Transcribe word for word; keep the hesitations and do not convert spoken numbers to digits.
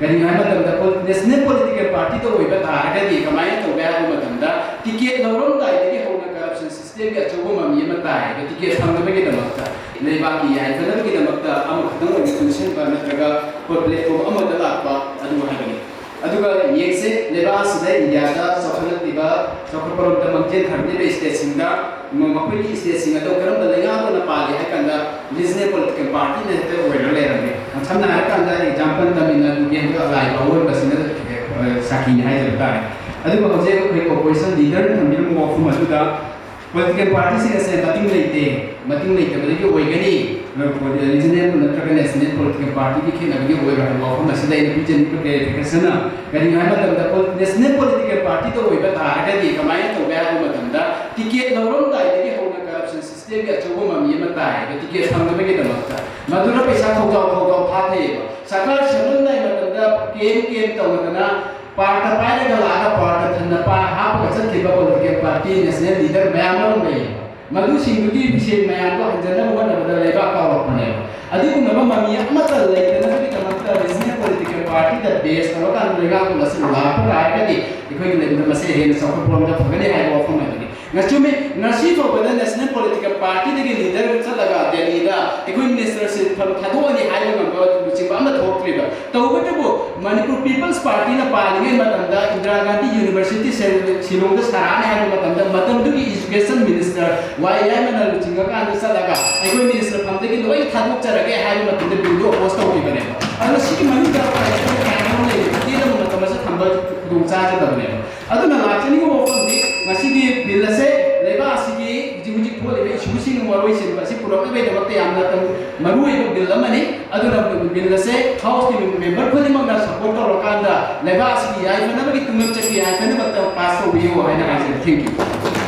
ꯀꯔꯤꯒꯤꯅꯣ ꯍꯥꯏꯕ ꯃꯇꯝꯗ, ꯄꯣ- ꯅꯦꯁꯅꯦꯜ ꯄꯣꯂꯤꯇꯤꯀꯦꯜ ꯄꯥꯔꯇꯤꯗ ꯑꯣꯏꯕ ꯇꯥꯔꯒꯗꯤ ꯀꯃꯥꯏꯅ ꯇꯧꯒꯦ ꯍꯥꯏꯕ ꯃꯇꯝꯗ, ꯇꯤꯀꯦꯠ ꯂꯧꯔꯝꯗꯥꯏꯗꯒꯤ ꯍꯧꯅ ꯀꯔꯞꯁꯟ ꯁꯤꯁꯇꯦꯝꯒꯤ ꯑꯆꯧꯕ ꯃꯃꯤ ꯑꯃ ꯇꯥꯏꯌꯦꯕ꯫ ꯇꯤꯀꯦꯠ ꯐꯪꯅꯕꯒꯤꯗꯃꯛꯇ, ꯂꯩꯕꯥꯛꯀꯤ ꯌꯥꯏꯐꯅꯕꯒꯤꯗꯃꯛꯇ ꯑꯃꯈꯛꯇꯪ ꯑꯣꯏꯅ ꯄꯨꯟꯁꯤꯟꯕ ꯅꯠꯇ꯭ꯔꯒ ꯄ꯭ꯂꯦꯠꯐꯣꯝ ꯑꯃꯗ ꯂꯥꯛꯄ, ꯑꯗꯨ ꯍꯥꯏꯕꯅꯤ꯫ ꯑꯗꯨꯒ ꯌꯦꯡꯁꯦ, ꯂꯩꯕꯥꯛ ꯑꯁꯤꯗ, ꯏꯟꯗꯤꯌꯥꯗ ꯆꯥꯎꯈꯠꯂꯛꯂꯤꯕ, ꯆꯥꯎꯈꯠꯄꯔꯣꯝꯗ ꯃꯥꯡꯖꯤꯜ ꯊꯥꯔꯛꯂꯤꯕ ꯁ꯭ꯇꯦꯠꯁꯤꯡꯗ ꯃ- ꯃꯈꯣꯏꯒꯤ ꯁ꯭ꯇꯦꯠꯁꯤꯡ ꯑꯗꯣ ꯀꯔꯝꯕ ꯂꯩꯉꯥꯛꯂꯣꯟꯅ ꯄꯥꯜꯂꯤ ꯍꯥꯏ ꯀꯥꯟꯗ, ꯔꯤꯖꯅꯦꯜ ꯄꯣꯂꯤꯇꯤꯀꯦꯜ ꯄꯥꯔꯇꯤꯅ ꯍꯦꯛꯇ ꯑꯣꯏꯔ ꯂꯩꯔꯝꯃꯦ꯫ ꯁꯝꯅ ꯍꯥꯏꯔ ꯀꯥꯟꯗ, ꯑꯦꯛꯖꯥꯝꯄꯜ, ꯇꯥꯃꯤꯜ ꯅꯥꯗꯨꯒꯤ ꯍꯟꯗꯛ ꯂꯥꯛꯏꯕ ꯑꯑꯣꯟꯕꯁꯤꯅ, ꯑ, ꯁꯥꯈꯤꯅꯤ ꯍꯥꯏꯖꯕ ꯇꯥꯔꯦ꯫ ꯑꯗꯨꯒ ꯍꯧꯖꯤꯛ ꯑꯩꯈꯣꯏ ꯑꯣꯄꯣꯖꯤꯁꯟ ꯂꯤꯗꯔꯅ ꯊꯝꯕꯤꯔꯝꯕ ꯋꯥꯐꯝ ꯑꯗꯨꯗ, ꯄꯣꯂꯤꯇꯤꯀꯦꯜ ꯄꯥꯔꯇꯤꯁꯤꯡ ꯑꯁꯦ ꯃꯇꯤꯡ ꯂꯩꯇꯦ, ꯃꯇꯤꯡ ꯂꯩꯇꯕꯗꯒꯤ ꯑꯣꯏꯒꯅꯤ, ꯔꯤꯖꯅꯦꯜ ꯅꯠꯇ꯭ꯔꯒ ꯅꯦꯁꯅꯦꯜ ꯄꯣꯂꯤꯇꯤꯀꯦꯜ ꯄꯥꯔꯇꯤꯒꯤ ꯈꯦꯠꯅꯕꯒꯤ ꯑꯣꯏꯔꯣꯏ ꯍꯥꯏꯕ ꯋꯥꯐꯝ ꯑꯁꯤꯗ ꯑꯩꯅ ꯄꯤꯖꯅꯤꯡꯕ ꯀ꯭ꯂꯦꯔꯤꯐꯤꯀꯦꯁꯟꯅ ꯀꯔꯤꯅꯣ ꯍꯥꯏꯕ ꯃꯇꯝꯗ, ꯄꯣ- ꯅꯦꯁꯅꯦꯜ ꯄꯣꯂꯤꯇꯤꯀꯦꯜ ꯄꯥꯔꯇꯤꯗ ꯑꯣꯏꯕ ꯇꯥꯔꯒꯗꯤ ꯀꯃꯥꯏꯅ ꯇꯧꯒꯦ ꯍꯥꯏꯕ ꯃꯇꯝꯗ, ꯇꯤꯀꯦꯠ ꯂꯧꯔꯝꯗꯥꯏꯗꯒꯤ ꯍꯧꯅ ꯀꯔꯞꯁꯟ ꯁꯤꯁꯇꯦꯝꯒꯤ ꯑꯆꯧꯕ ꯃꯃꯤ ꯑꯃ ꯇꯥꯏꯌꯦꯕ, ꯇꯤꯀꯦꯠ ꯐꯪꯅꯕꯒꯤꯗꯃꯛꯇ꯫ ꯃꯗꯨꯗ ꯄꯩꯁꯥ ꯈꯧꯖꯥꯎ ꯈꯧꯖꯥꯎ ꯊꯥꯊꯩꯌꯦꯕ꯫ ꯁꯔꯀꯥꯔ ꯁꯦꯝꯂꯝꯗꯥꯏ ꯃꯇꯝꯗ ꯀꯦꯝ ꯀꯦꯝ ꯇꯧꯅꯗꯅ ꯄꯥꯔꯇ ꯄꯥꯏꯔꯒ ꯂꯥꯛꯑꯒ ꯄꯥꯔꯇ ꯊꯟꯅ ꯄꯥ- ꯍꯥꯞꯄꯒ ꯆꯠꯈꯤꯕ ꯄꯣꯂꯤꯇꯤꯀꯦꯜ ꯄꯥꯔꯇꯤ ꯅꯦꯁꯅꯦꯜ ꯂꯤꯗꯔ ꯃꯌꯥꯝ ꯑꯃ ꯂꯩꯌꯦꯕ꯫ ꯃꯗꯨꯁꯤꯡꯗꯨꯒꯤ ꯃꯤꯁꯦꯟ ꯃꯌꯥꯝꯗꯣ ꯍꯟꯖꯟꯅꯕ ꯍꯣꯠꯅꯕꯗ ꯂꯩꯕꯥꯛ ꯀꯥꯎꯔꯛꯄꯅꯦꯕ꯫ ꯑꯗꯨꯒꯨꯝꯂꯕ ꯃꯃꯤ ꯑꯃꯠꯇ ꯂꯩꯇꯅꯕꯒꯤꯗꯃꯛꯇ ꯔꯤꯖꯅꯦꯜ ꯄꯣꯂꯤꯇꯤꯀꯦꯜ ꯄꯥꯔꯇꯤꯗ ꯕꯦꯁ ꯇꯧꯔꯀꯥꯟꯗ ꯂꯩꯉꯥꯛ ꯑꯁꯤ ꯂꯥꯛꯄ ꯇꯥꯔꯒꯗꯤ ꯑꯩꯈꯣꯏꯒꯤ ꯂꯩꯕꯗ ꯃꯁꯦ ꯍꯦꯟꯅ ꯆꯥꯎꯈꯠꯄꯔꯣꯝꯗ ꯐꯒꯅꯤ ꯍꯥꯏꯕ ꯋꯥꯐꯝ ꯑꯗꯨꯅꯤ꯫ ꯉꯁꯤ ꯉꯁꯤ ꯐꯥꯎꯕꯗ ꯅꯦꯁꯅꯦꯜ ꯄꯣꯂꯤꯇꯤꯀꯦꯜ ꯄꯥꯔꯇꯤꯗꯒꯤ ꯂꯤꯗꯔ ꯆꯠꯂꯒ ꯗꯦꯜꯂꯤꯗ ꯑꯩꯈꯣꯏ ꯃꯤꯅꯤꯁꯇꯔꯁꯤꯞ ꯊꯥꯗꯣꯛꯑꯅꯤ ꯍꯥꯏꯕ ꯉꯝꯕ ꯂꯨꯆꯤꯡꯕ ꯑꯃ ꯊꯣꯛꯇ꯭ꯔꯤꯕ꯫ ꯇꯧꯕꯇꯕꯨ ꯃꯅꯤꯄꯨꯔ ꯄꯤꯄꯜꯁ ꯄꯥꯔꯇꯤꯅ ꯄꯥꯜꯂꯤꯉꯩ ꯃꯇꯝꯗ ꯏꯟꯗꯤꯔꯥ ꯒꯥꯟꯙꯤ ꯌꯨꯅꯤꯚꯔꯁꯤꯇꯤ ꯁꯦ- ꯁꯤꯂꯣꯡꯗ ꯁꯥꯔꯛꯑꯅꯤ ꯍꯥꯏꯕ ꯃꯇꯝꯗ ꯃꯇꯝꯗꯨꯒꯤ ꯏꯖꯨꯀꯦꯁꯟ ꯃꯤꯅꯤꯁꯇꯔ ꯋꯥꯏ ꯌꯥꯏꯃꯅ ꯂꯨꯆꯤꯡꯉꯀꯥꯟꯗ ꯆꯠꯂꯒ ꯑꯩꯈꯣꯏ ꯃꯤꯅꯤꯁꯇꯔ ꯐꯝꯗꯒꯤ ꯂꯣꯏꯅ ꯊꯥꯗꯣꯛꯆꯔꯒꯦ ꯍꯥꯏꯕ ꯃꯇꯝꯗ ꯕꯤꯜꯗꯨ ꯑꯣꯄꯣꯁ ꯇꯧꯈꯤꯕꯅꯦꯕ꯫ ꯑꯗꯨꯅ ꯁꯤꯒꯤ ꯃꯅꯨꯡꯗ ꯀꯌꯥ ꯑꯃ ꯂꯩꯔꯤ, ꯃꯇꯝ ꯑꯃ ꯊꯝꯕ ꯈꯨꯗꯣꯡ ꯆꯥꯖꯗꯕꯅꯦꯕ꯫ ꯑꯗꯨꯅ ꯂꯥꯛꯆꯅꯤꯡꯕ ꯋꯥꯐꯝꯗꯤ ꯉꯁꯤꯒꯤ ꯕꯤꯜ ꯑꯁꯦ ꯂꯩꯕꯥꯛ ꯑꯁꯤꯒꯤ ꯍꯧꯖꯤꯛ ꯍꯧꯖꯤꯛ ꯊꯣꯛꯂꯤꯕ ꯏꯁꯨꯁꯤꯡ ꯃꯔꯣꯏꯁꯤꯟꯕ ꯑꯁꯤ ꯄꯨꯔꯛꯅꯕꯒꯤꯗꯃꯛꯇ ꯌꯥꯝꯅ ꯃꯔꯨꯑꯣꯏꯕ ꯕꯤꯜ ꯑꯃꯅꯤ꯫ ꯑꯗꯨꯅ ꯕꯤꯜ ꯑꯁꯦ ꯍꯥꯎꯁꯀꯤ ꯃꯦꯝꯕꯔ ꯈꯨꯗꯤꯡꯃꯛꯅ ꯁꯄꯣꯔꯠ ꯇꯧꯔꯀꯥꯟꯗ ꯂꯩꯕꯥꯛ ꯑꯁꯤꯒꯤ ꯌꯥꯏꯐꯅꯕꯒꯤ ꯇꯨꯡꯂꯝꯆꯠꯀꯤ ꯌꯥꯏꯐꯅꯕ ꯄꯥꯁ ꯇꯧꯕꯤꯌꯨ ꯍꯥꯏꯅ ꯍꯥꯏꯖꯔꯤ꯫ Thank you꯫